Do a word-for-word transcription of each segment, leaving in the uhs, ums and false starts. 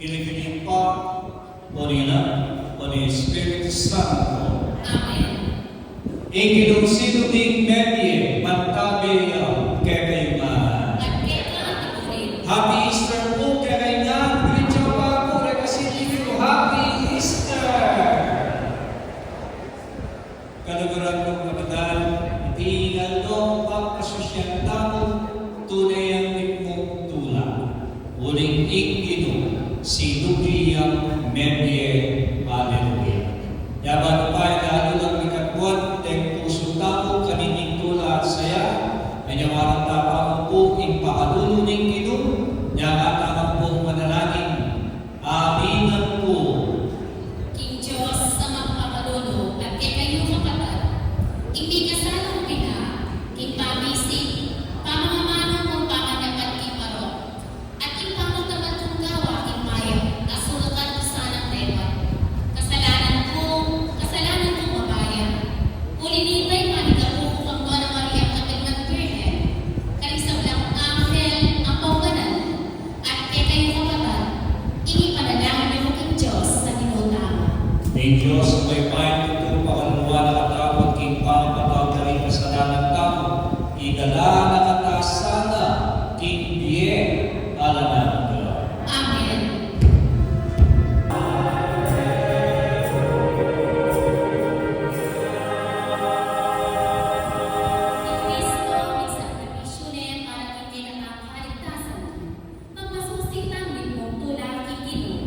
King lagyu ning Ibpa, ning Anak, ning Espiritu Santo. Amen. Ing Ginung sinubling mebie, mantabe ya kekayu ngan. At keka naman rin. Happy Easter pu kekayu ngan. Greet yu pa pu, rekasi yu, Happy Easter! Kaluguran kung kapatad, iti ing aldo pakasusyan tamu, tune yang mitmung tula. Uling ing Ginu, sinubli yang mebie, aleluya. Nya balu pa, ilalu lang mikatbuan deng pusu tamu kaniting tula at saya, menyawaran tamu pu ing pakalulu ning Ginu, nya katamu pung manalangin. Aminan ku. King Dios a magpakalulu, at kekayu kapatad, ing mikasala kung bina, king pamisig, pamangamanu kung pamanyapat king marok, at king pamatamad kung gawa king mayap, a sulukan ku sanang lepat. Kasalanan ku, kasalanan kung mabayat. Uli nita, ing panigapu ku kang Nuan a Maria, kapit nang Birhen, karing sablang anghel, ampong banal, at kekayu kapatad, ing ipanalangin yu king Dios a Ginu tamu. Ing Dios a mayupaya tutu, pakaluluan na katamu king pamapatawad da ring kasalanan tamu, idala na kata sana king bie alang angga. Amen. Ing Kristo, ing sakripisyu ne para king kekatang kaligtasan. Magmasusi tang mitmung tula king Ginu.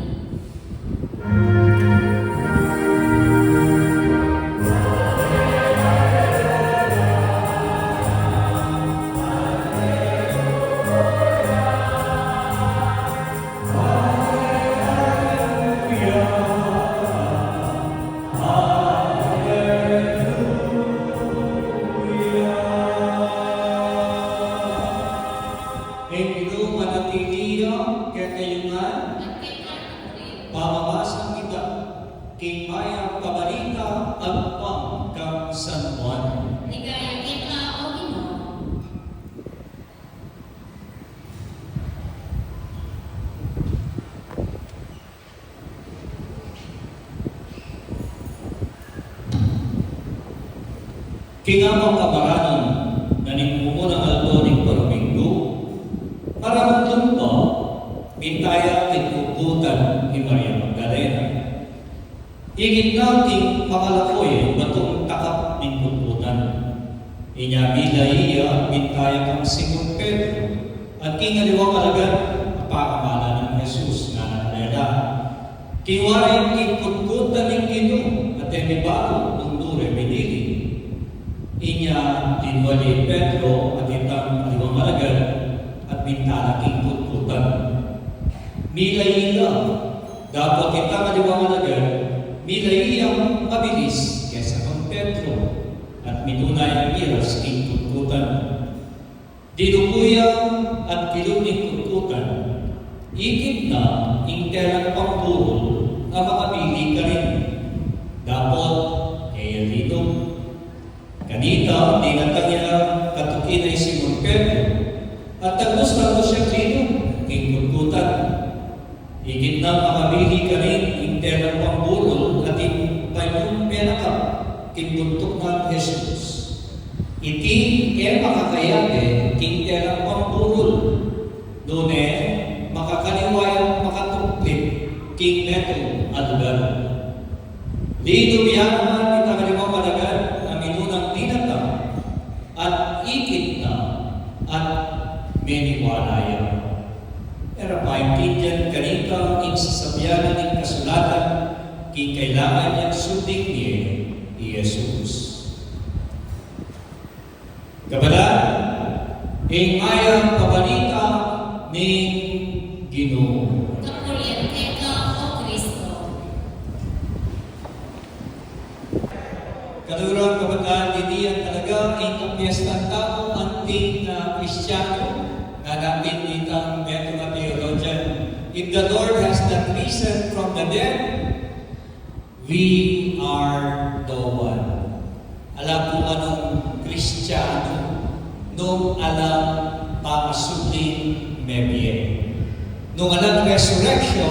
Ing Ginu manatili ya kekayu ngan. At keka naman rin. Pamamasa kita king Mayap a Balita agpang kang San Juan. Ligaya keka, O Ginu. King apat a maranun na ning mumunang aldo ning Dominggu, maramdum pa, minta ya king kutkutan i Maria Magdalena. Ikit na king pangalapo ya ing batung takap ning kutkutan. Inya milai ya, minta ya kang Simon Pedro, at king aliwang alagad a pakamalan nang Jesus, ngana karela, Kiwari king kutkutan ning Ginu, at e mi balu nung nu re binili. Inya dinuan ya i Pedro at itang aliwang alagad, at minta la king kutkutan. Milai la, dapot itang aliwang alagad, milai yang mabilis kesa kang Pedro, at minuna yang miras king kutkutan. Dinuku ya at kilub ning kutkutan, ikit na ing telang pamburul a makabili karin. Dapot e ya linub. Kanita, dinatang ya katuki na i Simon Pedro, at talus-talus yang linub king kutkutan. Ikit na makabili karin ing telang pamburul at ing panyung penakap king buntuk nang Jesus. Iti e makakayabe king telang pamburul, nune makakaliwa yang makatuklit king metung a lugar. Linub ya naman itang aliwang alagad a minunang dinatang, at ikit na, at meniwala ya. E ra paintindian kanita ing sasabian ning kasulatan, king kailangan yang sundin ne i Jesus. Kapatad, ing mayap a balita ning Ginu. Kapurian keka, O Kristo. Kaluguran, kapatad, ini yang talaga ing kapiestan tamu anting, ah, Kristiano, na napin itang metung a theologian. If the Lord has not risen from the dead, we are no one. Ala pung anung Kristiano nung alang pangasubling mebie. Nung alang resurrection,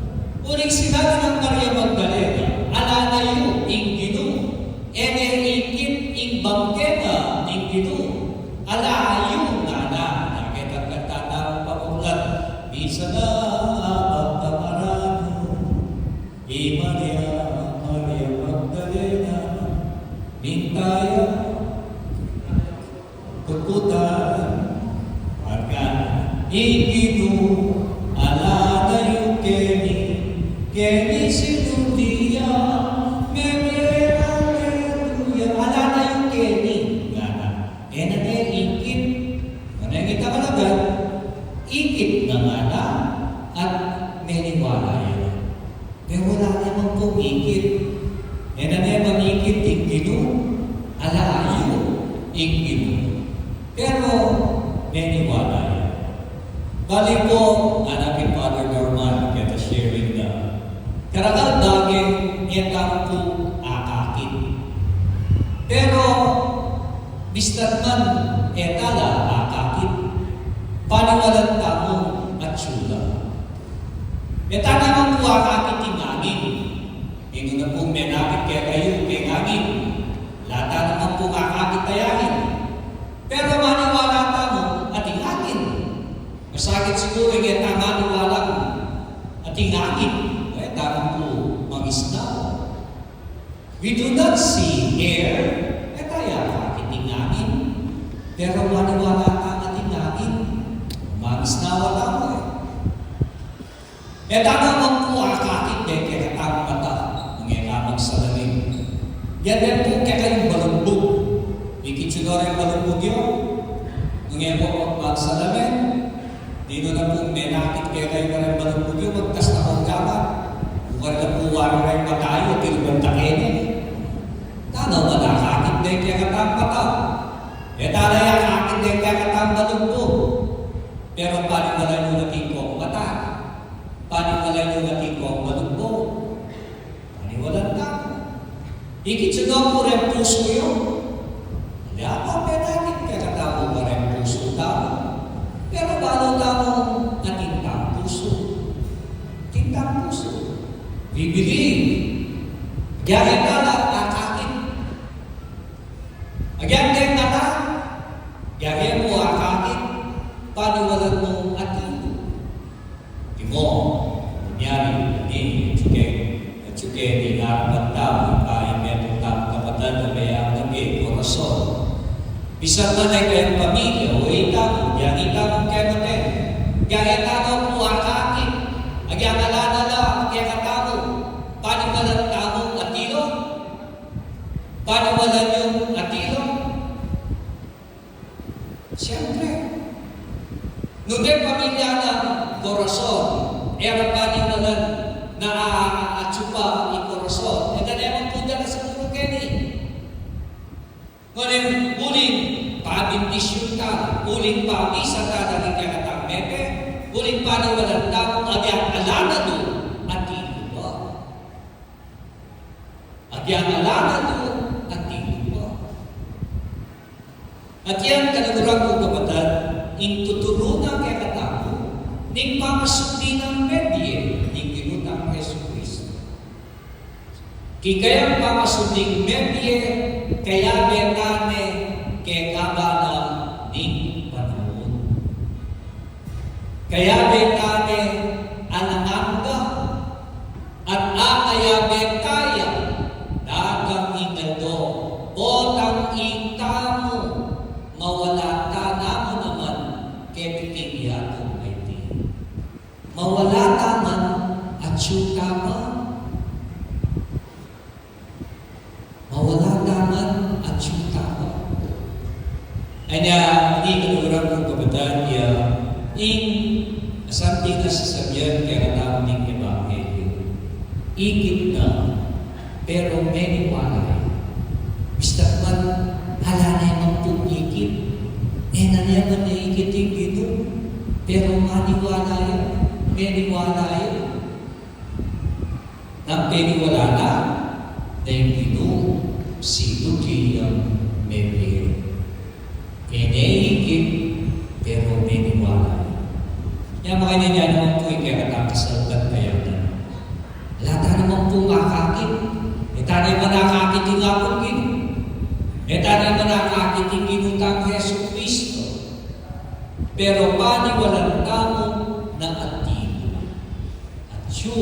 Uling sinabi nang Maria Magdalena, "Ala na yu ing Ginu, e ne ikit ing bangke na ning Ginu, ala yu ngana." Nakita ka tatang pamuklat, bisa na pagkamaranu, i Maria, Maria Magdalena, minta ya, Kukutan, pagka ing Ginu, ala na yu keni, keni sinubli ya, mebie, aleluya, ala na yu keni, ngana. E na ne ikit, ngana ing itang alagad, ikit na ngana, at meniwala ya. Pero ala ne man pung ikit. E na ne man ikit ing Ginu, ala yu ing Ginu. Pero meniwala ya. Bale pu, anak ni Father Norman, keta sharing na. Karakal bage, e tamu pu akakit. Pero, bistat man e ta la akakit, paniwalan tamu atyu la. E ta naman pu akakit ing angin. Ninu na pung menakit kekayu king angin, ala ta naman pung akakit a angin. Pero maniwala tamu ating angin. Masakit siguru ing e ta maniwalang ating angin. E ta naman pu mangisnawa. We do not see air, e ta ya akakit ing angin. Pero maniwala tamu ating angin. Mangisnawa tamu e. E ta naman pu akakit deng kekatang mata, nung e ka magsalamin. Yan din pu kekayung balugbug. Ikit yu no reng balugbug yu, nung e mu magsalamin. Ninu na pung menakit kekayu kareng balugbug yu, magtas na kang gamat. Bukal na pu wari reng mata yu, tinuban ta keni. Ta naman akakit deng kekatang mata. E ta la ya akakit deng kekatang balugbug. Pero paniwalan yu na king kong mata. Paniwalan yu na king kong balugbug. Paniwalan tamu. Ikit yu no pu reng pusu yu. Ala pa menakit kekatamu kareng pusu tamu. Pero balu tamu atin tang pusu. Atin tang pusu. We believe. Agyang e ta la akakit. Agyang deng mata, agyang e mu akakit, paniwalan mu atin. Imo, kunyari, ni, atyu ke, atyu ke ning arapan tamu, ing metung tamu kapatad a meabe ing korason. Misan man e kayang pamilya, o ita mu, agyang ita mu keng mata, agyang e ta no pu akakit, agyang ala na la kekatamu, paniwalan tamu atin. Paniwalan yu atin? Siyempre. Nung deng pamilya nang korason, e ra paniwalan na, a, a, atyu pa ing korason, e da ne man pu dyan kasiguru keni. Nune, uling pabindisyun ta, uling pamisa ta king kekatang mete, uling paniwalan ta, agyang ala na dun atin pa. Agyang ala na dun atin pa. At yan, kaluguran kung kapatad, ing tuturu na kekatamu ning pamasubli nang mebie ning Ginu tang Jesucristo. King kayang pamasubling mebie, kayabe ta ne kekaba na ning panaun. Kayabe ta ne alang angga, At a kayabe kaya, datang ing aldo, potang itamu, mawala ta namu naman keti king yatu a iti. Mawala ta man, atyu ta pa. Mawala ta man, atyu ta pa. Anya, ini kaluguran kung kapatad, ya, ing santing a sasabian kekatamu ning ebanghelyo. Ikit na, pero meniwala ya. Bista man, ala ne man pung ikit. E na ne man ikit ing Ginu, pero maniwala ya, meniwala ya. Nang peniwala na, deng Ginu, sinuki yang mebie. E ne ikit, pero meniwala. Nya makanyan ya naman pu ing kekatang kasalpantayanan. Ala ta naman pung akakit. E ta naman akakit ing Apung Ginu. E ta naman akakit ing Ginu tang Jesucristo. Pero paniwalan tamu na atin. Atyu,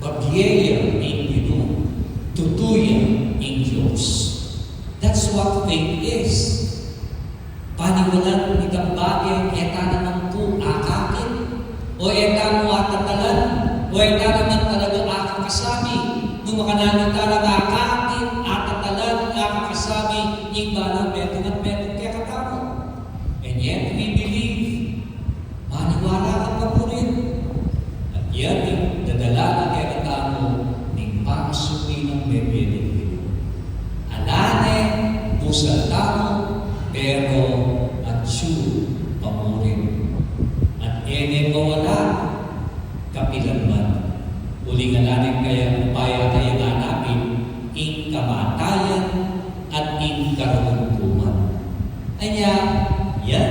babie ya ing Ginu, tutu ya ing Dios. That's what faith is. Paniwalan itang bage, e ta naman pu akakit, o e ta mu atatalan, o e ta naman talaga akakasabi, nung makananu tala akakit, atatalan, akakasabi, ing bala metung at metung kekatamu. And yet we believe. Maniwala ka pa mu rin. At yan ing dadala na kekatamu ning pamasuki nang mebie ning Ginu. Ala ne, busal tamu, pero atyu pa mu rin. At e ne mawala, kapilan man. Uling ala ne kaya upaya kaya nganapin ing kamatayan at ing karuntuman. Anya, yan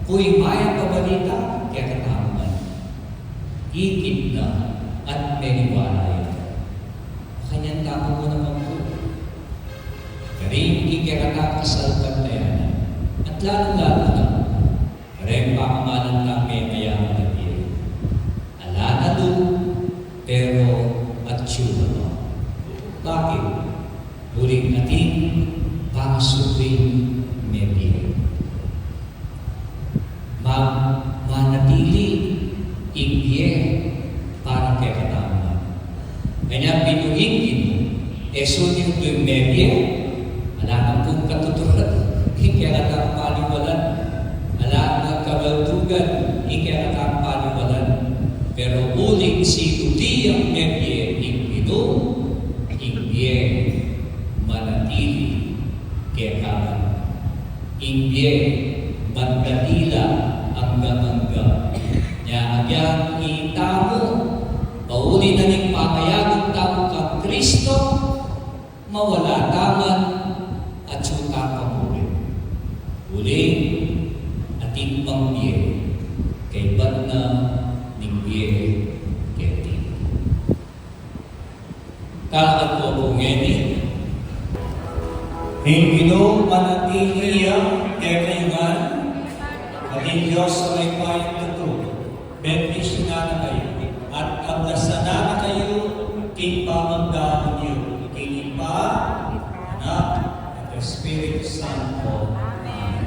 pu ing mayap a balita kekatamu ngan. Ikit na at meniwala ya. Makanyan tamu mu naman pu. Karing kekatang kasalpantayanan. At lalu-lalu na, kareng pamamanantang me mayap a bie. Ala na lu, pero atyu na pa. Bakit? Uling atin pamasuking mebie. Ma-, manatili ing bie para kekatamu ngan. Kanya binuing Ginu, e suni ing mebie, ala na pung katuturan ing kekatang paniwalan, ala na kabaldugan ing kekatang paniwalan, pero uling sinuki yang mebie ing Ginu, ing bie manatili kekaman. Ing bie mandadila anggang-angga. Nya agyang itamu, pauli na ning pamayagun tamu kang Kristo, mawala ta man, atyu ta pa mu rin. Uling atin pang bie, kaybat na ning bie keti. Talakad pu ngeni. Ing Ginu manatili ya kekayu ngan, at ing Dios a mayupayang tutu, bendisyunan na kayu, at ablasan na kayu king pamagdaun yu, king Ibpa, Anak, at Espiritu Santo. Amen.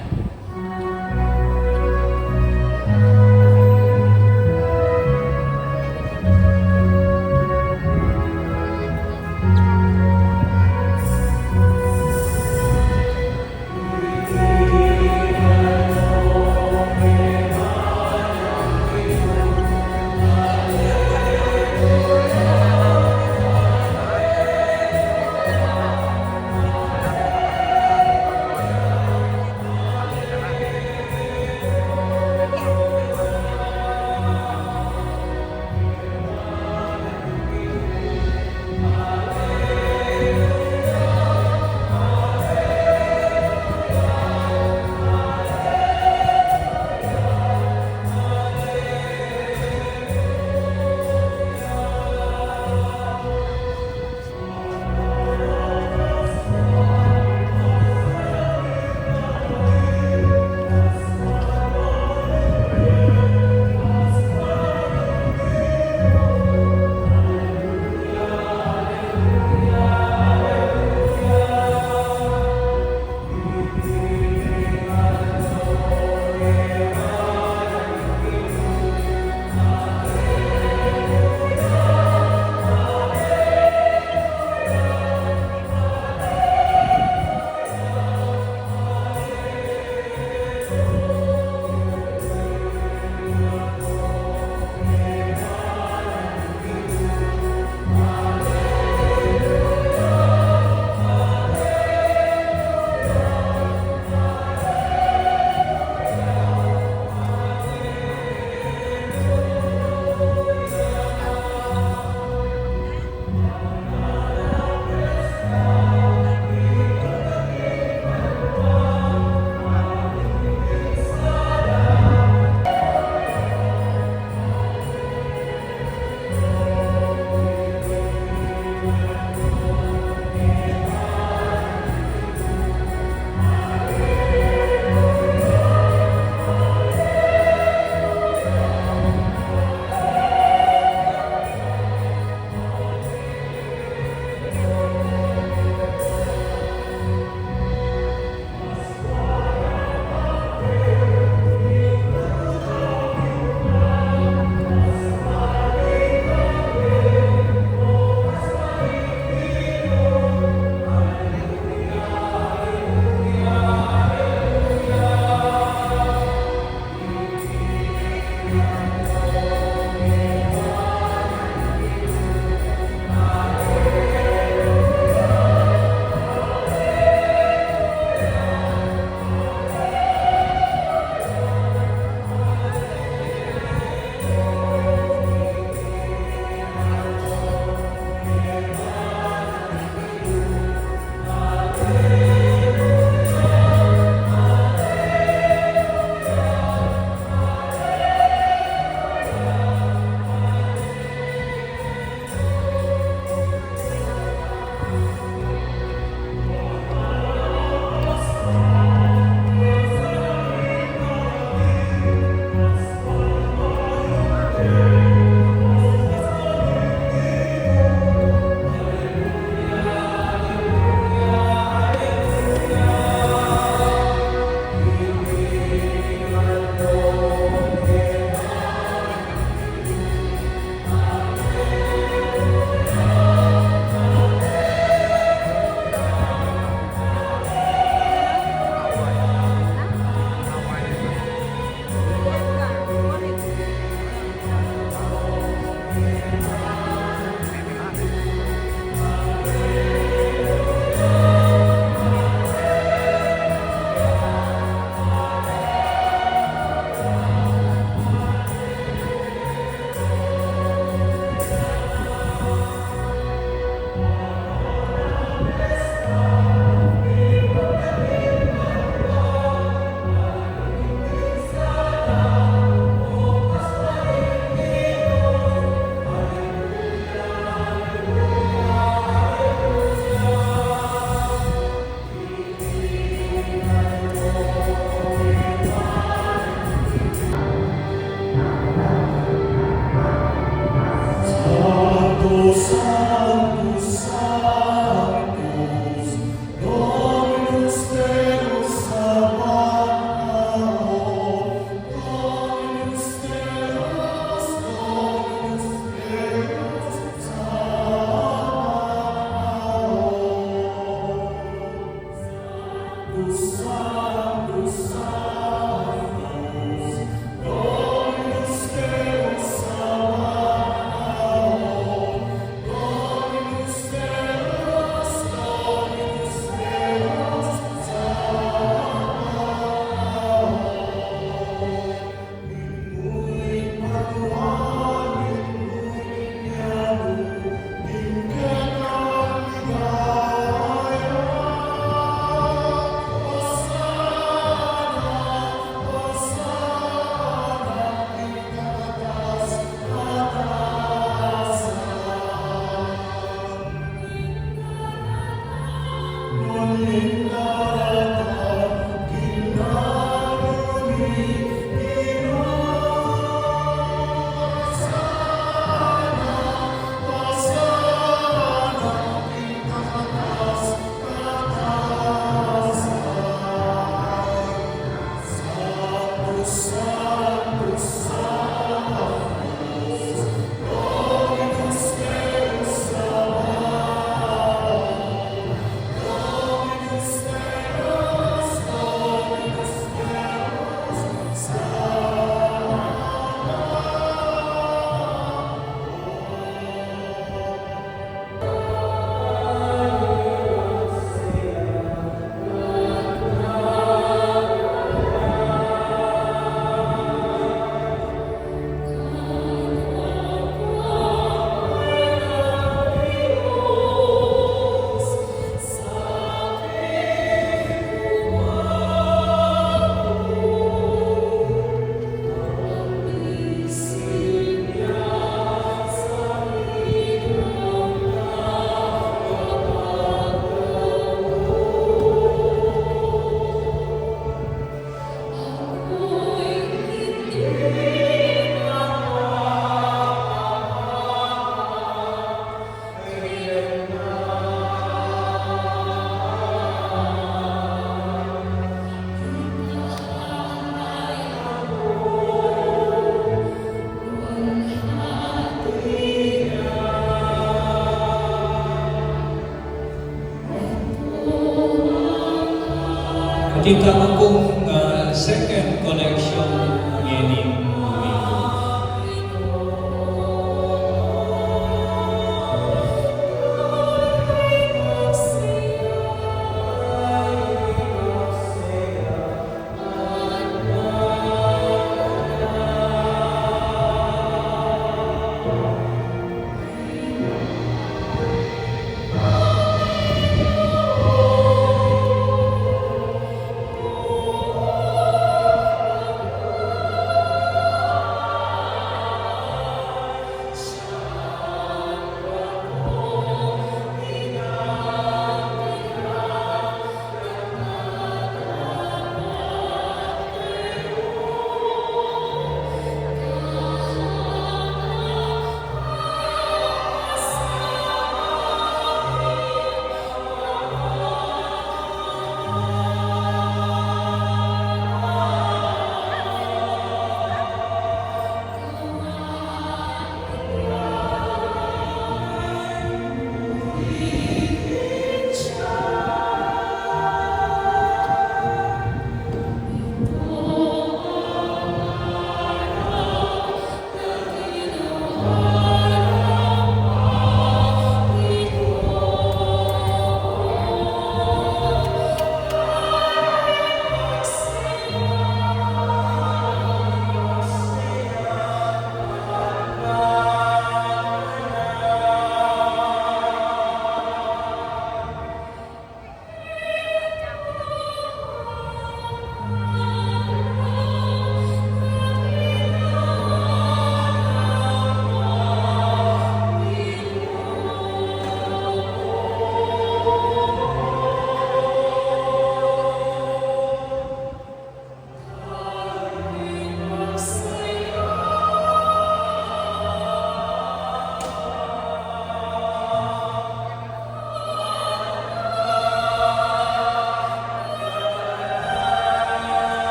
Kita mu pung, ah, second collection ngeni.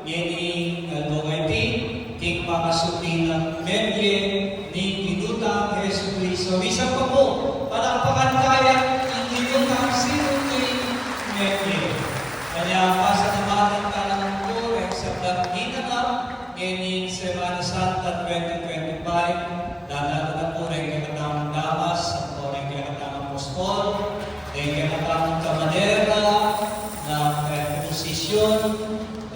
Ngeni, uh, dungay ti, king pakasundu nang mebie ning Ginu tang Jesucristo. Misan pa pu, palakpakan taya ing Ginu tang sinundu ning mebie. Kaya pasalamatan ta naman pu reng sablang minanap ngening Semana Santa twenty twenty-five, lalalu na pu reng kekatamung damas, ampo reng kekatamung apostol, reng kekatamung kamarera, na, eh, posisyon,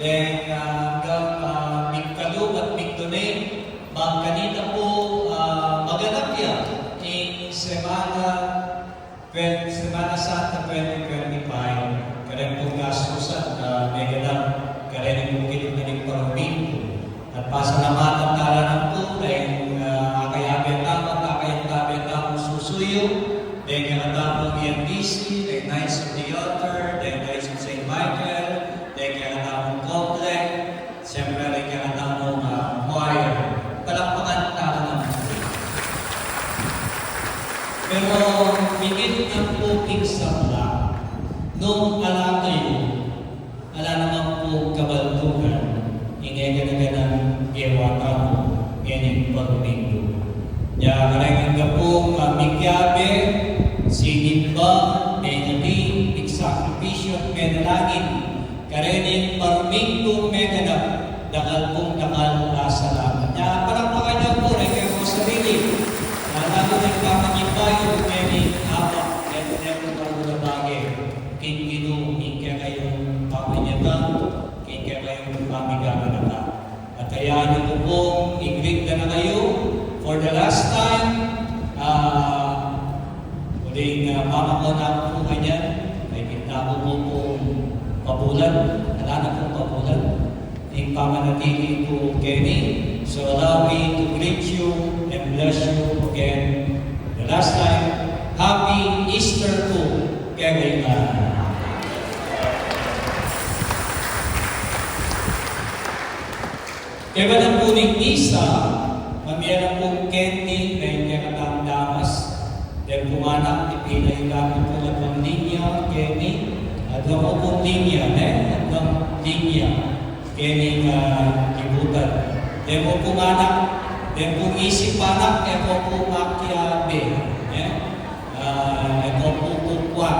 reng, ah, anggang, ah, migkalub at migdonate, bang kanita pu, ah, maganap ya ing Semana, twen-, Semana Santa twenty twenty-five, kareng pung gastusan, ah, meganap kareng pung kinunang paruminggu. At pasalamatan ta la naman pu reng, ah, akayabe tamu at akayantabe tamung susuyu, reng kekatamung E M D C, reng Knights of the Altar, reng Knights of Saint Michael, reng kekatamung Coplec, siyempre reng kekatamung, ah, choir. Palakpakan ta la naman pu. Pero, migit na pu king sabla, nung ala kayu, ala naman pung kabaldugan, ing e gana-ganang gewa tamu ngening paruminggu. Ya kareng angga pung, ah, mikiabe, sinimba, menati, migsakripisyu at menalangin karening paruminggu meganap, dakal pung dakal a salamat. Ya palakpakan yu pu reng kekayu sarili. Lalalu na ing pamanyimba yu ngening abak, ngening pung bage king Ginu, ing kekayung pamanyata, ing kekayung pamiganaka. At kaya yu pu pung i-greet da na kayu for the last time. Ah, uling, ah, mamakuan na pu kanyan, ay kita pu pu pung pabulan, ala na pung pabulan. Ing pamanatili ku keni. So allow me to greet you and bless you again the last time. Happy Easter pu kekayu ngan. Kaya naman pu ning misa, mamie na pung candy reng kekatamung damas. Deng pung anak, ipinaiga ku pu ing aduang linya keni, aduang pung linya, ne? Aduang linya keni, ah, kibutan. Deng pung anak, Deng pu isip anak, e ko pu makiabe, e? Ah, e ko pu kukua,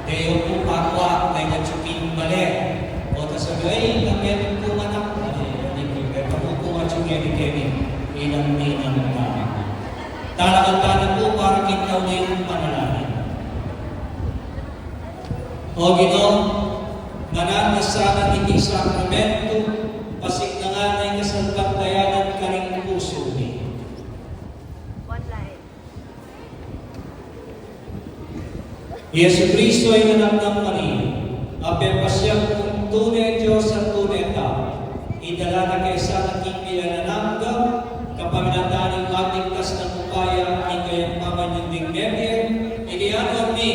e ko pu pakua, e ko pu king bale. O ta sabi, ay, na metung pu anak, e, e, e, e, pu pu machu keni keni, inang, inang, inang. Talaga tana pu para king kauli ning panalangin. O Ginu, mananu na sana iti sakramentu, pasignan na ing kasalpantayanan karing pusu mi. I Jesucristo, ing anak nang Maria, a pepasiag nung tune Dios at tune tau, idala na ke sana king bie alang angga, kapamilatan ning maligtas nang upaya ning kayang pamanyubing mebie, iti aduan mi,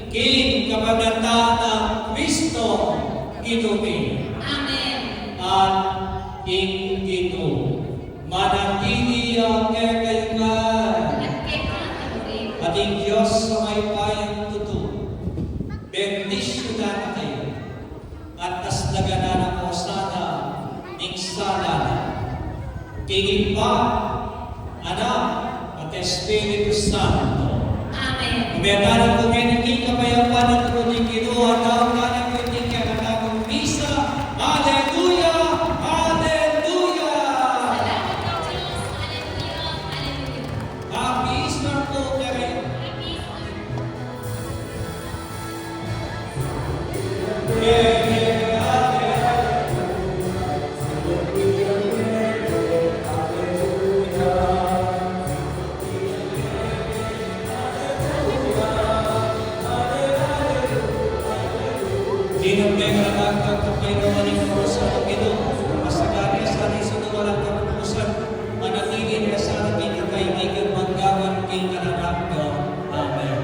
king kapamilatan nang Kristo Ginu mi. Amen. At ing Ginu manatili ya kekayu ngan. At kekayu rin. At ing Dios a mayupayang tutu, bendisyunan na kayu. At tasdagan na ko sana ning sala na. King Ibpa, Anak, at Espiritu Santo. Amen. Ume tana pu ngeni king kapayapan nang Ginu, at daun tana pu king kekatamung misa. Aleluya! Aleluya! Salamat sa Diyos. Aleluya! Aleluya! Happy Easter pu kekayu. Happy Easter. Dinamdam na lang ang pagpapay na maligtas sa Ginu, masagana sa liso na walang kapupusan, manatili na sa ating kaibigan, manggaman king alang angga. Amen.